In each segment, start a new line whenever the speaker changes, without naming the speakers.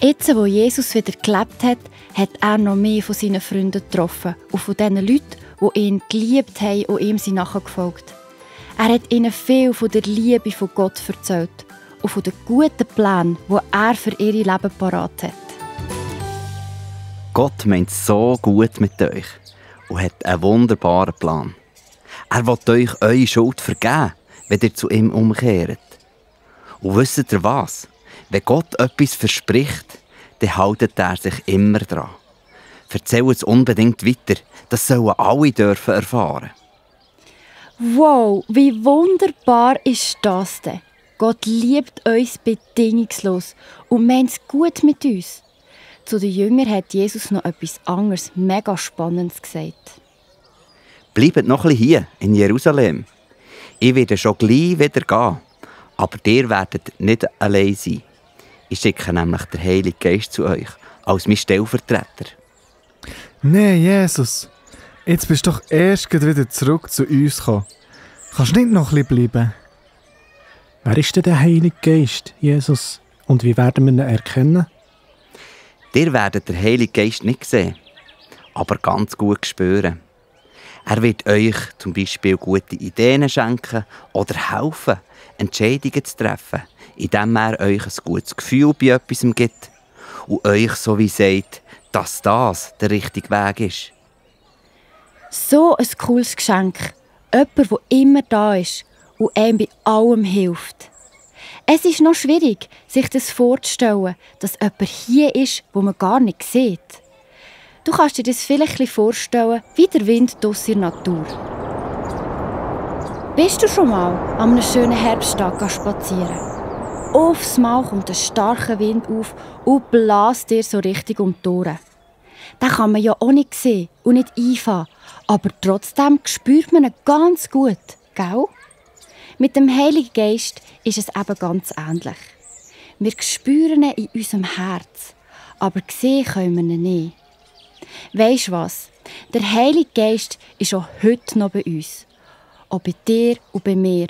Jetzt, wo Jesus wieder gelebt hat, hat er noch mehr von seinen Freunden getroffen und von den Leuten, die ihn geliebt haben und ihm sind nachgefolgt. Er hat ihnen viel von der Liebe von Gott erzählt und von den guten Plänen, die er für ihr Leben parat hat.
Gott meint so gut mit euch und hat einen wunderbaren Plan. Er will euch eure Schuld vergeben, wenn ihr zu ihm umkehrt. Und wisst ihr was? Wenn Gott etwas verspricht, dann haltet er sich immer dran. Erzählt es unbedingt weiter, das sollen alle dürfen erfahren.
Wow, wie wunderbar ist das denn? Gott liebt uns bedingungslos und meint es gut mit uns. Zu den Jüngern hat Jesus noch etwas anderes, mega Spannendes gesagt.
Bleibt noch ein bisschen hier in Jerusalem. Ich werde schon gleich wieder gehen, aber ihr werdet nicht allein sein. Ich schicke nämlich den Heiligen Geist zu euch, als mein Stellvertreter.
Nein, Jesus. Jetzt bist du doch erst wieder zurück zu uns gekommen. Kannst du nicht noch ein bisschen bleiben?
Wer ist denn der Heilige Geist, Jesus? Und wie werden wir ihn erkennen?
Ihr werdet den Heiligen Geist nicht sehen, aber ganz gut spüren. Er wird euch zum Beispiel gute Ideen schenken oder helfen, Entscheidungen zu treffen, indem er euch ein gutes Gefühl bei etwas gibt und euch so wie sagt, dass das der richtige Weg ist.
So ein cooles Geschenk. Jemand, der immer da ist und einem bei allem hilft. Es ist noch schwierig, sich das vorzustellen, dass jemand hier ist, wo man gar nicht sieht. Du kannst dir das vielleicht ein bisschen vorstellen, wie der Wind draussen in der Natur. Bist du schon mal an einem schönen Herbsttag spazieren? Aufs Mal kommt ein starker Wind auf und bläst dir so richtig um die Ohren. Den kann man ja auch nicht sehen und nicht einfangen, aber trotzdem spürt man ihn ganz gut, gell? Mit dem Heiligen Geist ist es eben ganz ähnlich. Wir spüren ihn in unserem Herz, aber sehen können wir ihn nicht. Weisst du was? Der Heilige Geist ist auch heute noch bei uns. Auch bei dir und bei mir.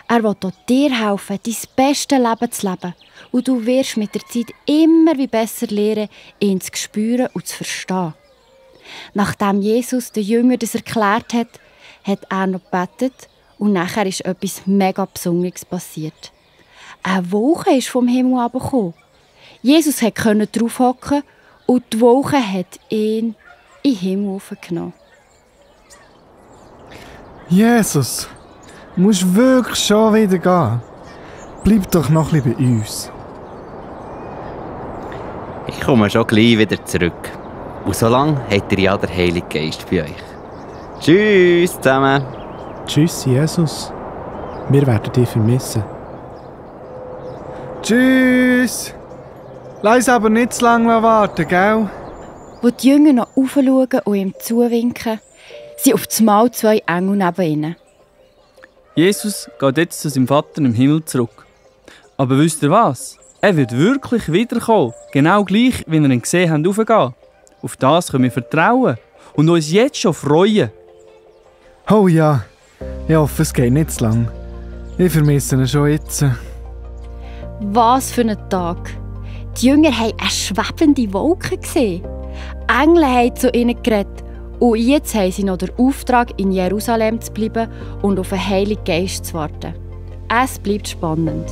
Er will auch dir helfen, dein bestes Leben zu leben. Und du wirst mit der Zeit immer wie besser lernen, ihn zu spüren und zu verstehen. Nachdem Jesus den Jüngern das erklärt hat, hat er noch gebetet und nachher ist etwas mega Besonderes passiert. Eine Wolke ist vom Himmel herabgekommen. Jesus konnte drauf hocken und die Wolke hat ihn in den Himmel aufgenommen.
Jesus, du musst wirklich schon wieder gehen. Bleib doch noch ein bisschen bei uns.
Ich komme schon gleich wieder zurück. Und solange habt ihr ja den Heiligen Geist bei euch. Tschüss zusammen.
Tschüss, Jesus. Wir werden dich vermissen.
Tschüss. Lass uns aber nicht zu lange warten, gell?
Wo die Jünger noch raufschauen und ihm zuwinken, sind auf einmal 2 Engel neben ihnen.
Jesus geht jetzt zu seinem Vater im Himmel zurück. Aber wisst ihr was? Er wird wirklich wiederkommen. Genau gleich, wie wir ihn gesehen haben, raufgehen. Auf das können wir vertrauen und uns jetzt schon freuen.
Oh ja, ich hoffe, es geht nicht zu lang. Ich vermisse ihn schon jetzt.
Was für ein Tag! Die Jünger haben eine schwebende Wolke gesehen. Engel haben zu ihnen geredet. Und jetzt haben sie noch den Auftrag, in Jerusalem zu bleiben und auf den Heiligen Geist zu warten. Es bleibt spannend.